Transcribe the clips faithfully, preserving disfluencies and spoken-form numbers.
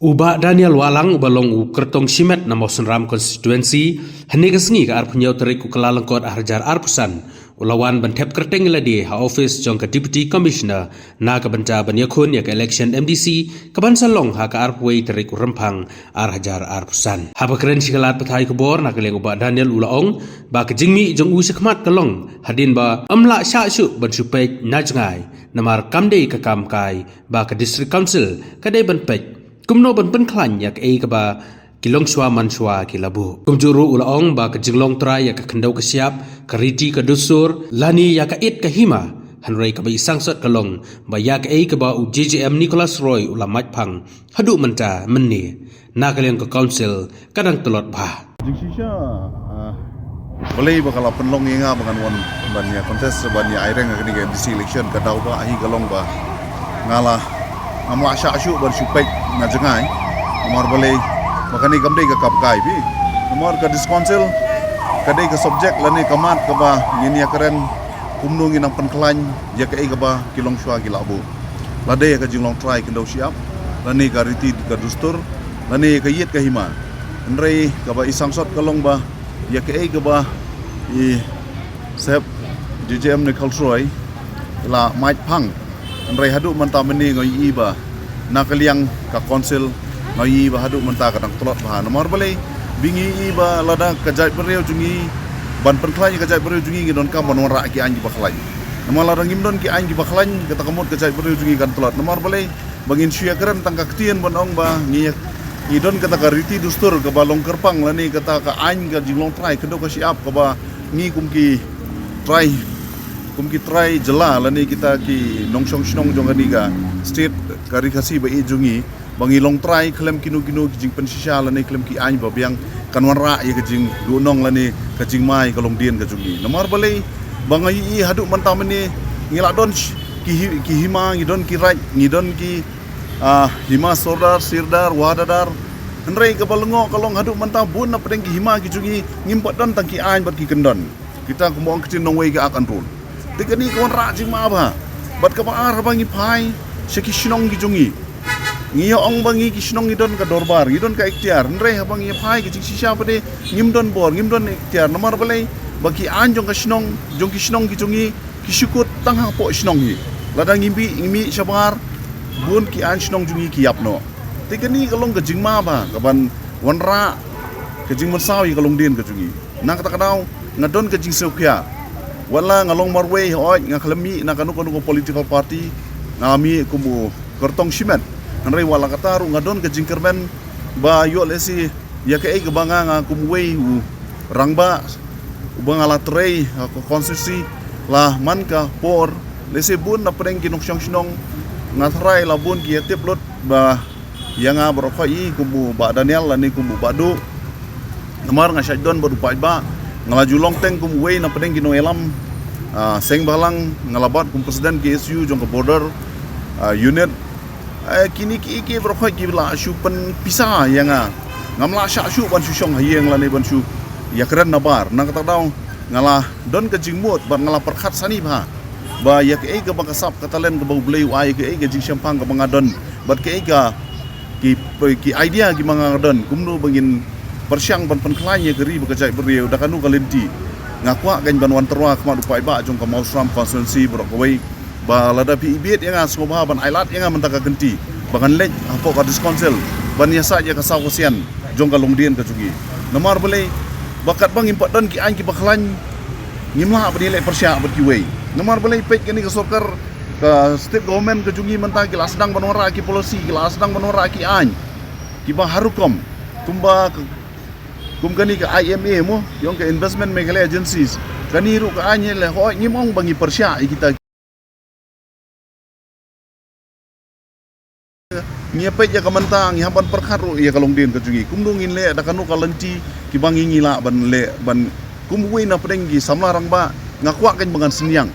U Bah Daniel Wahlang uba long u kyrtong shimet na Mawsynram Constituency, hynne ka sngi ka arphew hynñiew tarik u Kyllalyngkot arhajar arphew san, u la wan ban thep kyrteng ïa lade ha office jong ka Deputy Commissioner na ka bynta ban ïakhun ïa ka election M D C kaban sa long ha ka arphew wei tarik u Rymphang arhajar arphew san. Haba kren sha ki lad pathai khubor na ka liang u Bah Daniel u la ong ba ka jingmih jong u shakhmat ka long hadien ba ym lah shah shuh ban shu peit na jngai namar kam dei ka kam kai ba ka District Council ka dei ban peit kumno ban pynkhlaiñ ïa kaei kaba ki longshuwa manshuwa ki la buh. Kumjuh ruh u la ong ba ka jinglong trai ïa ka khyndew ka shyiap, ka riti ka dustur lane ïa ka it ka hima, hynrei kaba i sangsot ka long ba ïa kaei kaba u J J M Nicholas Roy u la mait phang haduh mynta mynne na ka liang ka Council ka dang tlot bha. Jingshisha, ah, balei ba ka la pynlong ïa nga ba ngan wan ban ïa contest ban ïa aireng ha kane ka M D C election? Ka daw ba hi ka long ba nga la, ngam lah shah shuh ban shu peit na jngai. Namar balei ba kane kam dei ka kam kai phi. Namar ka District Council ka dei ka subject lane ka mat kaba ngin ïa kren kumno ngin nang pynkhlaiñ ïa kaei kaba ki longshuwa ki la buh. Lada ïa ka jinglong trai khyndew shyiap, lane ka riti ka dustur, lane ka it ka hima. Hynrei kaba i sangsot ka long ba ïa kaei kaba i Sep J J M Nicholas Roy i la mait phang. Hynrei haduh mynta mynne nga ïohi ba na ka liang ka Council nga ïohi ba haduh mynta ka dang tlot bha. Namar balei? Ba ngi ïohi ba lada ka jaitbynriew jong ngi, ban pynkhlaiñ ka jaitbynriew jong ngi, ngi donkam ban wanrah ki aiñ kiba khlaiñ. Namar lada ngim don ki aiñ kiba khlaiñ, kata ka mut ka jaitbynriew jong ngi kan tlot. Namar balei? Ba ngin shu ïa kren tang ka ktien ban ong ba ngi, ngi don kata ka riti dustur kaba long kyrpang lane kata ka aiñ ka jinglong trai khyndew ka shyiap kaba ngi kum ki trai, kum ki trai jylla lane kita ki nongshong shnong jong kane ka state ka Ri Khasi ba ïeit jong ngi, ba ngi long trai khlem kino kino ki jingpynshisha lane khlem ki aiñ ba biang kan wanrah ïa ka jingduhnong lane ka jingma ïa ka longdien ka jong ngi. Namar balei? Ba nga ïohi haduh mynta mynne ngi la don sh-, ki hi-, ki hima, ngi don ki raid, ngi don ki, ah, hima sordar, sirdar, wahadadar. Hynrei kaba lyngngoh ka long haduh mynta bun na pdeng ki hima ki jong ngi ngim pat don tang ki aiñ bad ki kyndon. Kita kumba ong ktien nongwei ka ak an rul. Te kane ka wanrah jingma bha. Bad kaba ar, haba ngi phai sha ki shnong ki jong ngi, ngi ïa ong ba ngi ki shnong ngi don ka dorbar, ngi don ka iktiar. Hynrei haba ngi phai ka jingshisha pat de ngim don bor, ngim don iktiar. Namar balei? Ba ki aiñ jong ka shnong, jong ki shnong ki jong ngi ki shu kut tang hapoh shnong hi. Lada ngi mih, ngi mih shabar, bun ki aiñ shnong jong ngi ki ïap noh. Te kane ka long ka jingma bha kaban wanrah ka jingmynsaw ïa ka longdien ka jong ngi. Na kata ka daw nga don ka jingsngewkhia. Wat la nga long marwei, hooid, nga khlem mih na kano kano ka political party, nga mih kum u kyrtong shimet. Hynrei wat la katta ruh nga don ka jingkyrmen ba ïoh lehse ïa kaei kaba nga, nga kum uwei u rangbah uba nga la trei ha ka constituency la man ka por, lehse bun na pdeng ki nongshong shnong nga tharai la bun ki ïa tip lut ba ïa nga baroh khoit hi kum u Bah Daniel lane kum u Bah Duh. Namar nga shait don bad u paidbah, nga la ju long teng kum uwei na pdeng ki nongïalam, ah, seng bhalang, nga la bat kum president K S U jong ka border, ah, unit. Eh, kine ki, ki baroh khoit ki la shu pynpisa ïa nga. Ngam lah shah shuh ban shu shong ha ïing lane ban shu ïa kren nabar. Na kata ka daw nga la don ka jingmut bad nga la pyrkhat sani bha ba ïa kaei kaba ka sap ka talent kaba U Blei u ai, kaei ka jingshemphang kaba nga don bad kaei ka ki, ki idea kiba nga don, kumno ba ngin pyrshang ban pynkhlaiñ ïa ka ri bad ka jaitbynriew da kano ka lynti. Nga kwah kan ban wan tyrwa khmat u paidbah jong ka Mawsynram constituency baroh kawei ba lada phi ibit ïa nga, sngewbha ban ailad ïa nga mynta ka kynti ba ngan leit hapoh ka District Council ban ïasaid ïa ka saw ka sian jong ka longdien ka jong ngi. Namar balei? Ba katba ngim pat don ki aiñ kiba khlaiñ, ngim lah ban ïaleh pyrshah bad kiwei. Namar balei? Peit kane ka sorkar, ka state government ka jong ngi mynta ki la sdang ban wanrah ki policy, ki la sdang ban wanrah ki aiñ kiba har rukom, kumba ka, kum kane ka I M A mo, ki ong ka Investment Meghalaya Agencies. Kane ruh ka aiñ hi leh, hooid, ngim ong ba ngi pyrshah ïa kita. Ngi ïa peit ïa ka mynta, ngi hap ban pyrkhat ruh ïa ka longdien ka jong ngi. Kumno ngin leh, da kano ka lynti kiba ngi, ngi lah ban leh, ban kum uwei na pdeng ki samla rangbah, nga kwah kan ba ngan synñiang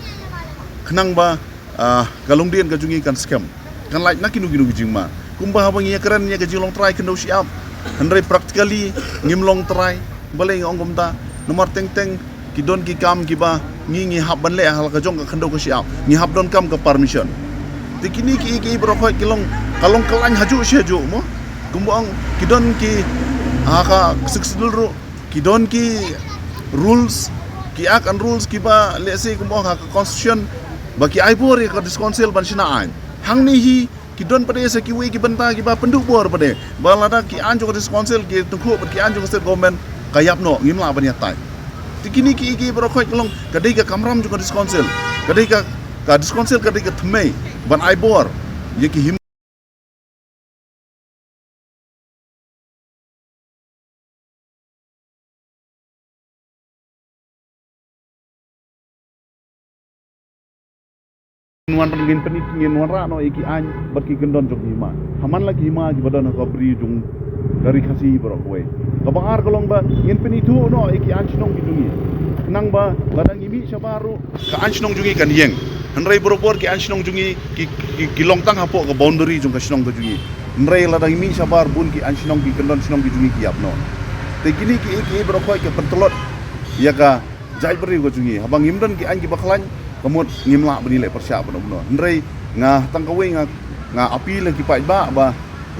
khnang ba, ah, ka longdien ka jong ngi kan skhem, kan lait na kino kino ki jingma. Kumba haba ngi ïa kren ïa ka jinglong trai khyndew shyiap, hynrei practically ngim long trai. Balei nga ong kumta? Namar teng teng ki don ki kam kiba ngi, ngi hap ban leh ha la ka jong ka khyndew ka shyiap, ngi hap donkam ka permission. Te kine ki, ki baroh khoit ki long, ka long ka laiñ hajuh shi hajuh mo. Kumba ong ki don ki, ha ka Sixth Schedule ruh ki don ki rules, ki act and rules kiba lehse kumba ong ha ka constitution ba ki ai bor ïa ka District Council ban shna aiñ. Hangne hi ki don pat de sa kiwei ki bynta kiba pynduh bor pat de ba lada ki aiñ jong ka District Council ki tyngkhuh bad ki aiñ jong ka state government ka ïap noh, ngim lah ban ïatai. Te kine ki, ki baroh khoit ka long ka dei ka kamram jong ka District Council, ka dei ka, ka District Council ka dei ka thymmei ban ai bor ïa ki hima. Ngin wan, ngin pynit, ngin wanrah noh ïa ki aiñ bad ki kyndon jong ki hima. Ha man la ki hima kiba don ha ka bri jong ka Ri Khasi baroh kawei. Kaba ar ka long ba ngin pynithuh noh ïa ki aiñ shnong ki jong ngi. Khnang ba lada ngi mih shabar ruh ka aiñ shnong jong ngi kan ïeng. Hynrei barabor ki aiñ shnong jong ngi ki, ki, ki long tang hapoh ka boundary jong ka shnong ka jong ngi. Hynrei lada ngi mih shabar bun ki aiñ shnong, ki kyndon shnong ki jong ngi ki ïap noh. Te kine ki, ki baroh khoit ka pyntlot ïa ka jaitbynriew ka jong ngi. Haba ngim don ki aiñ kiba khlaiñ, ka mut ngim lah ban ïaleh pyrshah ban ym noh. Hynrei nga tang kawei nga, nga appeal ïa ki paidbah ba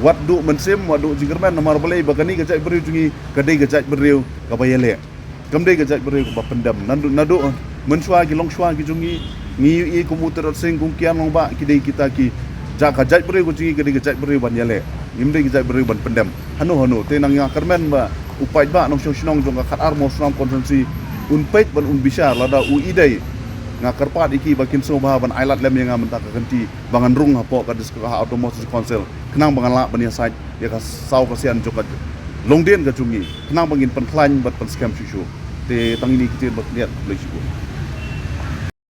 wat duh mynsiem, wat duh jingkyrmen, namar balei ba kane ka jaitbynriew jong ngi ka dei ka jaitbynriew kaba ïaleh. Kam dei ka jaitbynriew kaba pyndem. Naduh, naduh mynshuwa ki longshuwa ki jong ngi, ngi ïohi kum u Tirot Sing, kum u Kian Longbah, ki dei kita ki, ja ka jaitbynriew ka jong ngi ka dei ka jaitbynriew ban ïaleh. Ngim dei ka jaitbynriew ban pyndem hano hano. Te nga kyrmen ba u paidbah nongshong shnong jong ka Khatar Mawsynram constituency un peit bad un bishar, lada u i dei, nga kyrpad ïa ki ba kin sngewbha ban ailad lem ïa nga mynta ka kynti ba ngan rung hapoh ka District, ha Autonomous District Council, khnang ba ngan lah ban ïasaid ïa ka saw ka sian jong ka longdien ka jong ngi, khnang ba ngin pynkhlaiñ bad pynskhem shuh shuh. Te tang ine ki ktien ba khyndiat, khublei shibun.